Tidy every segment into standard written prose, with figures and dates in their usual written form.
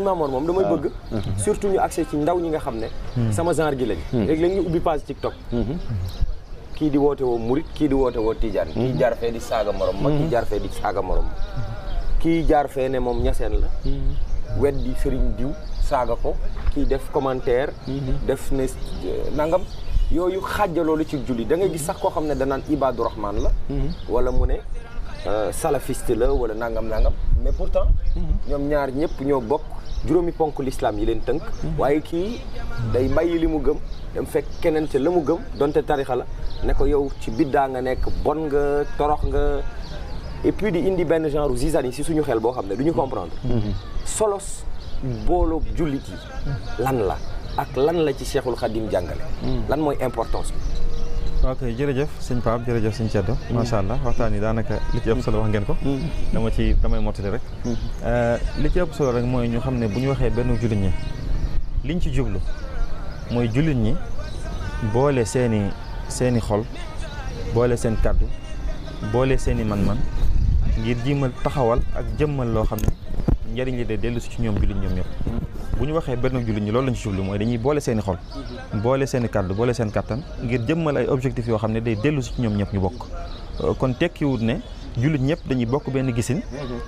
Mamour moom damay bëgg surtout ñu accès ci ndaw ñi nga xam ne sama genre gi lañ léegi ñu ubbi page TikTok kii di woote woo murit kii di woote woo tijaan kii jaar fee di saaga morom ma kii jaar fee di saaga morom kii jaar fee ne moom ñaseen la weddi sëriñ diw saaga ko kii def commentaire def ne nangam yooyu xàjjaloo la ci julli da ngay gis sax koo xam ne danaan Ibadu Rahman la wala mu ne salafiste la wala nangam mais pourtant ñoom ñaar ñëpp ñoo bokk juróomi ponk l'islam yi leen tënk waaye kii day bàyyi li mu gëm dem fekk keneen ca la mu gëm donte tarixa la ne ko yow ci biddaa nga nekk bon nga torox nga et puis di indi benn genre zizani si suñu xel boo xam ne du ñu comprendre solos booloo jullit yi lan la ak lan la ci Cheikhul Khadim jàngale lan mooy importance bi ok jërëjëf sëñ Pape jërëjëf sëñ Ceddo macha allah waxtaan yi daanaka li ci ëpp solo wax ngeen ko damay mottali rek li ci ëpp solo rek mooy ñu xam ne bu ñu waxee benn jullit ñi liñ ci jublu mooy jullit ñi boole seeni xol boole seen kàddu boole seeni man-man ngir jiimal taxawal ak jëmmal loo xam ne njëriñ li de dellu si ci ñoom jullit ñoom ñëpp bu ñu waxee benn jullit ñi loolu lañ ci jublu mooy dañuy boole seeni xol boole seeni kàddu boole seen kattan ngir jëmmal ay objectifs yoo xam ne day dellu si ci ñoom ñëpp ñu bokk kon tekkiwut ne jullit ñëpp dañuy bokk benn gisin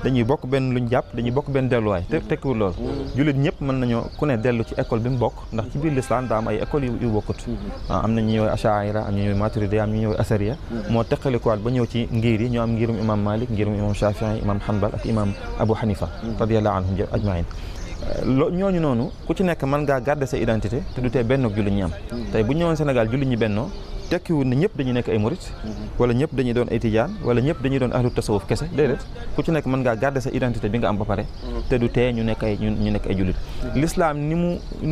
dañuy bokk benn luñ jàpp dañuy bokk benn delluwaay te tekkiwut loolu jullit ñëpp mën nañoo ku ne dellu ci école bi mu bokk ndax ci biir l'islam daa am ay écoles yu bokkut am na ñu ñëw Ash'ari am ñu ñëw Maturidi am ñu ñëw Asariya moo teqalikuwaat ba ñëw ci ngir yi ñoo am ngirum imam Malik ngirum imam Shafi'i imam Hanbal ak imam Abu Hanifa radiyallahu anhum ajmain ñooñu noonu ku ci nekk mën ngaa garder sa identité te du tee benn jullit ñi am tey bu ñu ñëwoon Sénégal jullit ñi bennoo tekkiwul ne ñëpp dañuy nekk ay murit wala ñëpp dañuy doon ay tijaan wala ñëpp dañuy doon ahlu tasawuf kese déedéet ku ci nekk mën ngaa garder sa identité bi nga am ba pare te du tee ñu nekk ay jullit l'islam ni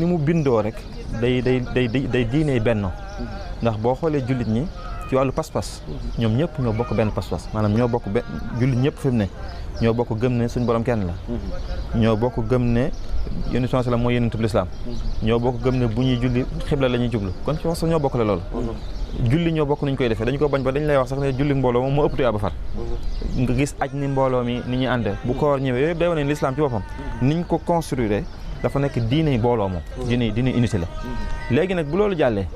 mu bindoo rek day diiney bennoo ndax boo xoolee jullit ñi ci wàllu pas-pas ñoom ñëpp ñoo bokk benn pas-pas maanaam ñoo bokk jullit ñëpp fi mu ne ñoo bokk gëm ne suñu borom kenn la ñoo bokk gëm ne yonent sallallahu alayhi wasallam mooy yonentu l'islam ñoo bokk gëm ne bu ñuy julli xibla la ñuy jublu kon ci wax sax ñoo bokk la loolu julli ñoo bokk nuñ koy defee dañu ko bañ ba dañ lay wax sax ne julli mbooloo moom moo ëpp tuyaa ba far nga gis aj ni mbooloo mi ni ñuy àndee bu koor ñëwee yooyu yëpp day wane ne l'islam ci boppam niñ ko construire dafa nekk diine mbooloo moom diine unité la léegi nag bu loolu jàllee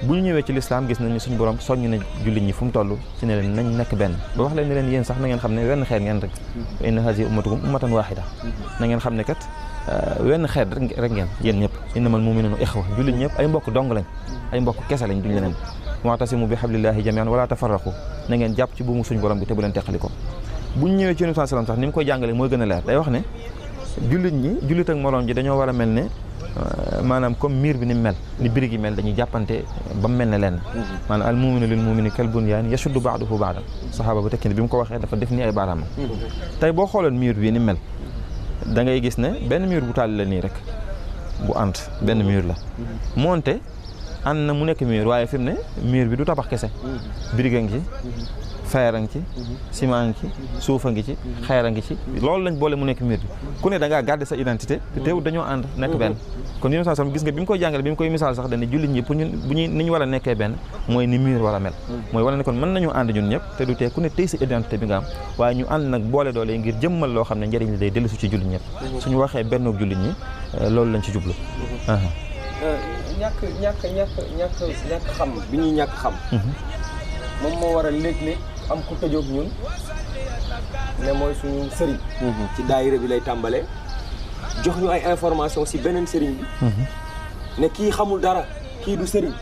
bu ñu ñëwee ci l'islam gis nañ ne suñu borom soññ na jullit ñi fu mu toll ci ne leen nañ nekk benn ba wax leen ne leen yéen sax na ngeen xam ne wenn xeet ngeen rek inna hazihi ummatukum ummatan wahida na ngeen xam ne kat wenn xeet rek ngeen yéen ñëpp innamal mu'minuna ikhwa jullit ñëpp ay mbokk dong lañ ay mbokk kese lañ duñ leneen wa'tasimu bi hablillahi jami'an wala tafarraqu na ngeen jàpp ci buumu suñu borom bi te bu leen teqali ko bu ñu ñëwee ci Yonent sallallahu alayhi wasallam sax ni mu koy jàngale mooy gën a leer day wax ne jullit ak moroom ji dañoo war a mel ne maanaam comme miir bi ni mel ni birig yi mel dañuy jàppante ba mu mel ne lenn maanaam al mu'minu lil mu'mini kal bunyan yashuddu ba'duhu ba'dan saxaaba bu tekki ne bi mu ko waxee dafa def nii ay baaraam tey boo xooloon miir bi ni mel da ngay gis ne benn miir bu tàlli la nii rek bu ànd benn miir la moonte ànd na mu nekk miir waaye fi mu ne miir bi du tabax kese birig a ngi ci fer a ngi ci ciment a ngi ci suuf a ngi ci xeer a ngi ci loolu lañ boole mu nekk miir bi ku ne da ngaa garder sa identité te teewul dañoo ànd nekk benn kon yéen sax gis nga bi mu koy jàngale bi mu koy misaal sax dañ ne jullit ñi pour ñun ni ñu war a nekkee benn mooy ni miir war a mel mooy wala ne kon mën nañu ànd ñun ñëpp te du tee ku ne tey sa identité bi nga am waaye ñu ànd nag boole doole ngir jëmmal loo xam ne njëriñ li day dellusi ci jullit ñëpp suñu waxee bennoog jullit ñi loolu lañ ci jublu ñàkk xam bi ñuy ñàkk xam moom moo waral léeg-léeg am ku tëjoog ñun ne mooy suñu sëriñ ci daayira bi lay tàmbalee jox ñu ay information si beneen sëriñ bi ne kii xamul dara kii du sëriñ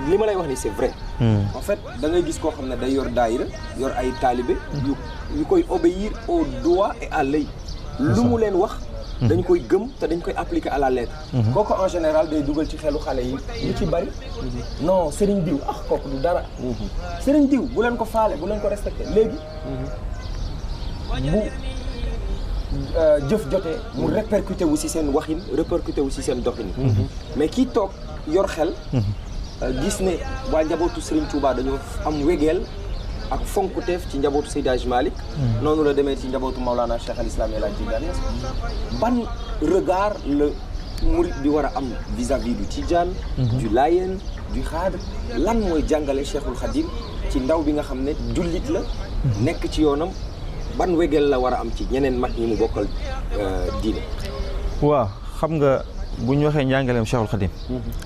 li ma lay wax ni c'est vrai en fait da ngay gis koo xam ne day yor daayira yor ay taalibe yu koy obéir au doigt et à l'œil lu mu leen wax dañ koy gëm te dañ koy appliquer à la lettre kooku en général day dugal ci xelu xale yi lu ci bari non sëriñ diw kooku du dara sëriñ diw bu leen ko faale bu leen ko respecté léegi bu jëf jotee mu répercuté wu ci seen waxin répercuté wu ci seen doxin mais kii toog yor xel gis ne waa njabootu Serigne Touba dañoo am wegeel ak fonkuteef ci njabootu Seydi Hadji Malick noonu la demee ci njabootu Maulana Cheikh al Islam El Hadji Ibrahima Niass ban regard la murid bi war a am vis-à-vis du Tidjane du Layène du Khadr lan mooy jàngale Cheikhul Khadim ci ndaw bi nga xam ne jullit la nekk ci yoonam ban wegeel la war a am ci ñeneen mag ñi mu bokkal diine waaw xam nga bu ñu waxee njàngaleem Cheikhul Khadim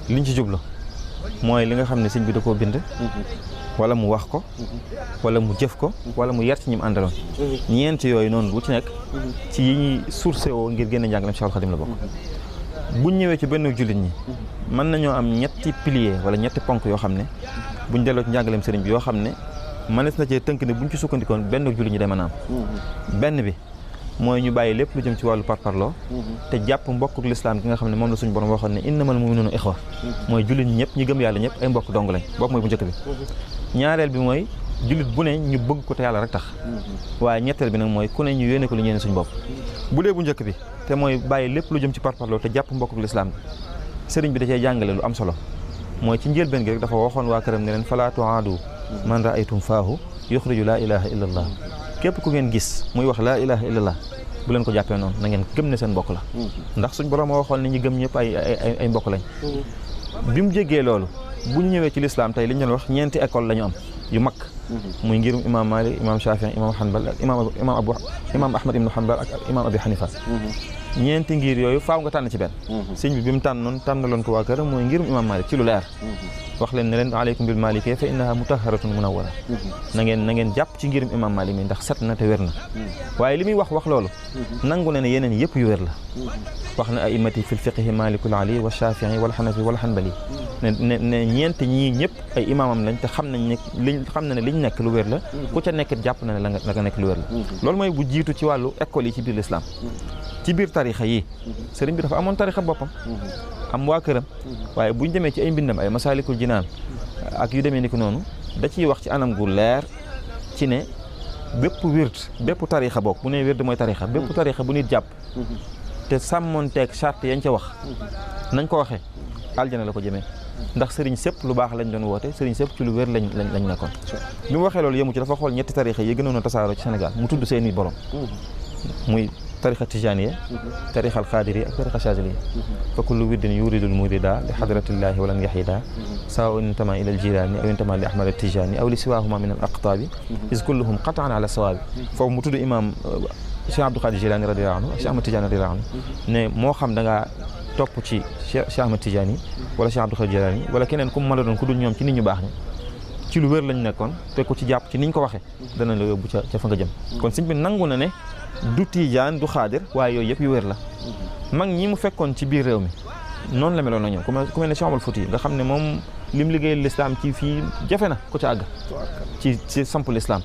liñ ci jublu mooy li nga xam ne sëñ bi da koo bind wala mu wax ko wala mu jëf ko wala mu yar ci ñi mu àndaloon ñeent yooyu noonu bu ci nekk ci yi ñuy sourcé woo ngir génne njàngaleem Cheikhul Khadim la bokk buñ ñëwee ci benn jullit ñi mën nañoo am ñetti pilier wala ñetti ponk yoo xam ne buñ delloo ci njàngaleem sëriñ bi yoo xam ne mënees na cee tënk ne buñ ci sukkandikoon benn jullit ñi day mën a am benn bi mooy ñu bàyyi lépp lu jëm ci wàllu parparloo te jàpp mbokkuk lislaam gi nga xam ne moom la suñu borom waxoon ne innamal mu'minuuna ixwa mooy jullit ñi ñëpp ñi gëm yàlla ñëpp ay mbokk dong lañ bokk mooy bu njëkk bi ñaareel bi mooy jullit bu ne ñu bëgg ko te yàlla rek tax waaye ñetteel bi nag mooy ku ne ñu yéene ko lu ñeene suñu bopp bu dee bu njëkk bi te mooy bàyyi lépp lu jëm ci parparloo te jàpp mbokkuk lislaam gi sëriñ bi da cee jàngale lu am solo mooy ci njëlbeen gi rek dafa waxoon waa këram ne leen falaa tuaadu man raaytum faahu yuxriju laa ilaha illa allah képp ku ngeen gis muy wax laa ilaha illallah bu leen ko jàppee noonu na ngeen gëm ne seen mbokk la ndax suñ borom moo waxoon ne ñi gëm ñëpp ay mbokk lañ bi mu jéggee loolu bu ñu ñëwee ci lislaam tey li ñu doon wax ñeenti école la ñu am yu mag muy ngirum imam Malik imam Shafi'i imam Hanbal ak imam Ahmad ibn Hanbal ak imam Abi Hanifa ñeenti ngir yooyu faaw nga tànn ci benn sëñ bi mu tànnaloon ko waa kër mooy ngirum imam Malik ci lu leer wax leen ne leen aleykum bil malikee fa innaha mutahharatun munawwara na ngeen jàpp ci ngirum imam Malik mi ndax set na te wér na waaye li muy wax loolu nangu na ne yeneen yëpp yu wér la wax na a'immati fil fiqhi malikul ali wa shafi'i wal hanafi wal hanbali ne ñeent ñii ñëpp ay imaamam lañ te xam na ne liñ nekk lu wér la ku ca nekk jàpp na ne la nga nekk lu wér la loolu mooy bu jiitu ci wàllu école yi ci biir l'islam ci biir tarixa yi sëriñ bi dafa amoon tarixa boppam am waa këram waaye buñ demee ci ay mbindam ay masalikul jinaan ak yu demee ni ko noonu da ciy wax ci anam gu leer ci ne bépp wird bépp tarixa bokk bu ne wird mooy tarixa bépp tarixa bu nit jàpp te sàmmonteeg charte yañ ca wax nañ ko waxee aljana la ko jëmee ndax sëriñ sëpp lu baax lañ doon woote sëriñ sëpp ci lu wér lañ nekkoon bi mu waxee loolu yemu ci dafa xool ñetti tarixa yi gënoon a tasaaroo ci Sénégal mu tudd seeni borom muy tarixa tijaniya tarixa alqadiriya ak tarixa chaziliya fa kullu wirdin yuridul murida li hadratillahi walan yahida sawa intama ila aljilani aw intama li ahmad altijani aw li siwahuma min al aqtabi is kulluhum qatan ala sawabi foofu mu tudd imam Cheikh Abdou Khadir Jilani radiyallahu anhu ak Cheikh Ahmad Tidiane radiyallahu anhu ne moo xam da ngaa topp ci Cheikh Ahmad Tidiane wala Cheikh Abdou Khadir Jilani wala keneen ku mu mën a doon ku dul ñoom ci nit ñu baax ñi ci lu wér lañ nekkoon te ku ci jàpp ci niñ ko waxee dana la yóbbu ca fa nga jëm kon sëñ bi nangu na ne du Tijaan du Xaadir waaye yooyu yëpp yu wér la mag ñi mu fekkoon ci biir réew mi noonu la meloon na ñoom ku mel ne Cheikh Omar Fouti nga xam ne moom lim liggéeyal lislaam ci fii jafe na ku ca àgg ci samp lislaam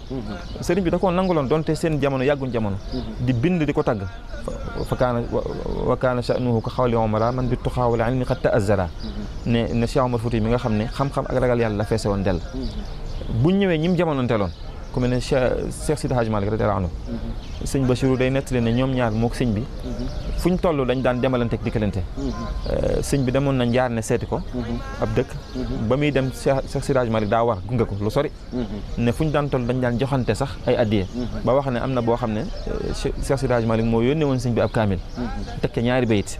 sëriñ bi da koo nanguloon donte seen jamono yàgguñ jamono di bind di ko tagg wa kaana sha'nuhu ka xawli omara man bi tuxaa wala ilmi qad ta'azzara ne Cheikh Omar Fouti mi nga xam ne xam-xam ak ragal yàlla la feese woon dell buñ ñëwee ñim jamononteeloon ku mel ne Cheikh Sidi Hadj Malick radiyallahu anhu sëñ Bachirou day nettali ne ñoom ñaar mook sëñ bi fuñ toll dañ daan demalante ak dikkalante sëñ bi demoon na njaar ne seeti ko ab dëkk ba muy dem Cheikh Sidi Hadj Malick daa war gunge ko lu sori ne fuñ daan toll dañ daan joxante sax ay addiye ba wax ne am na boo xam ne Cheikh Sidi Hadj Malick moo yónnee woon sëñ bi ab kaamil tekke ñaari bayit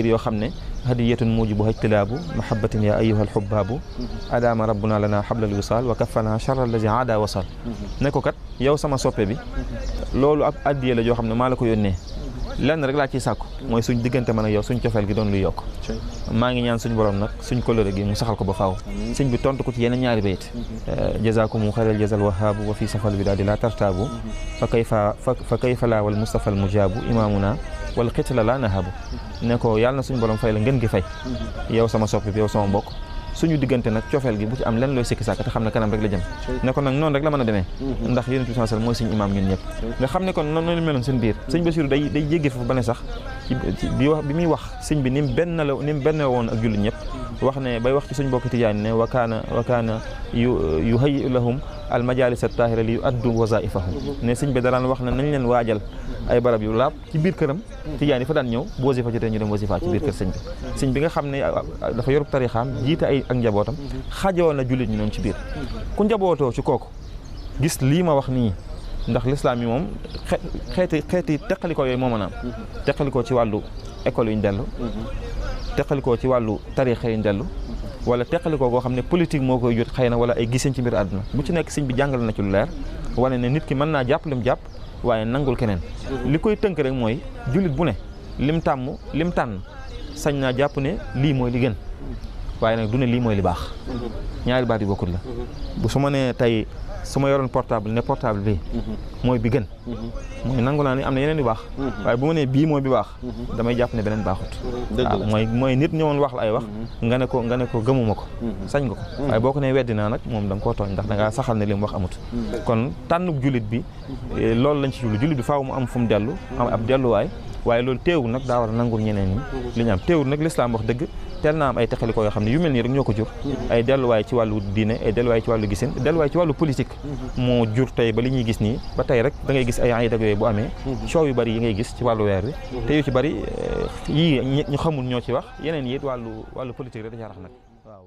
yoo xam ne hadiyatun mujibu hajtilaabu mahabbatin ya ayyuha alhubbaabu adama rabbuna lana hablal wisal wa kaffana charra allazi aada wasal ne ko kat yow sama soppe bi loolu ab addiye la joo xam ne maa la ko yónnee lenn rek laa ciy sàkku mooy suñ diggante man ak yow suñ cofeel gi doon luy yokk maa ngi ñaan suñ borom nag suñ kóllëre gi mu saxal ko ba faaw sëñ bi tontu ko ci yeneen ñaari bayit jazakumu xayral jazal wahaabu wa fi safal bidaadi la tartaabu fa kayfa la wal mustafa al mujaabu imaamuna wala xitla la nahabu ne ko yàlla na suñu borom fay la ngeen gi fay yow sama soppi bi yow sama mbokk suñu diggante nag cofeel gi bu ci am lenn looy sikki sàkk te xam ne kanam rek la jëm ne ko nag noonu rek la mën a demee ndax yonent bi sallallahu alayhi wasallam mooy suñu imaam ñun ñëpp nga xam ne kon noonu la meloon seen biir sëñ Basiru day jéggi foofu ba ne sax bi muy wax sëñ bi ni mu benn woon ak jullit ñëpp wax ne bay wax ci suñ mbokki Tijaani ne wa kaana yuhayyi lahum al majalis at tahira li yuaddu wazaifahum ne sëñ bi daraan wax ne nañ leen waajal ay barab yu laab ci biir këram Tijaan yi fa daan ñëw bu wasifa jotee ñu dem wasifa ci biir kër sëñ bi nga xam ne dafa yorub tarixaam jiite ay ak njabootam xajoo na jullit ñi noonu ci biir ku njabootoo ci kooku gis lii ma wax nii ndax lislaam yi moom xeeti teqalikoo yooyu moo mën a am teqalikoo ci wàllu école yuñ dellu teqalikoo ci wàllu tarixa yuñ dellu wala teqalikoo goo xam ne politique moo koy jot xëy na wala ay giseen ci mbir àdduna bu ci nekk sëñ bi jàngal na ci lu leer wane ne nit ki mën naa jàpp lim jàpp waaye nangul keneen li koy tënk rek mooy jullit bu ne lim tànn sañ naa jàpp ne lii mooy li gën waaye nag du ne lii mooy li baax ñaari baat yu bokkul la bu su ma nee tey su ma yoroon portable ne portable bi mooy bi gën mooy nangu naa ne am na yeneen yu baax waaye bu ma nee bii mooy bi baax damay jàpp ne beneen baaxut waaw mooy nit ñëwoon wax la ay wax nga ne ko gëmuma ko sañ nga ko waaye boo ko nee weddi naa nag moom da nga koo tooñ ndax da ngaa saxal ne li mu wax amut kon tànnub jullit bi loolu lañ ci jublu jullit bi faaw mu am fu mu dellu am ab delluwaay waaye loolu teewul nag daa war a nangul ñeneen ñi li ñu am teewul nag lislaam wax dëgg teel naa am ay texalikoo yoo xam ne yu mel nii rek ñoo ko jur ay delluwaay ci wàllu diine ay delluwaay ci wàllu gisin delluwaay ci wàllu politique moo jur tey ba li ñuy gis nii ba tey rek da ngay gis ay ay dag yooyu bu amee coow yu bari yi ngay gis ci wàllu weer wi te yu ci bari yii ñu xamul ñoo ci wax yeneen yi it wàllu politique rek da caa rax nag waaw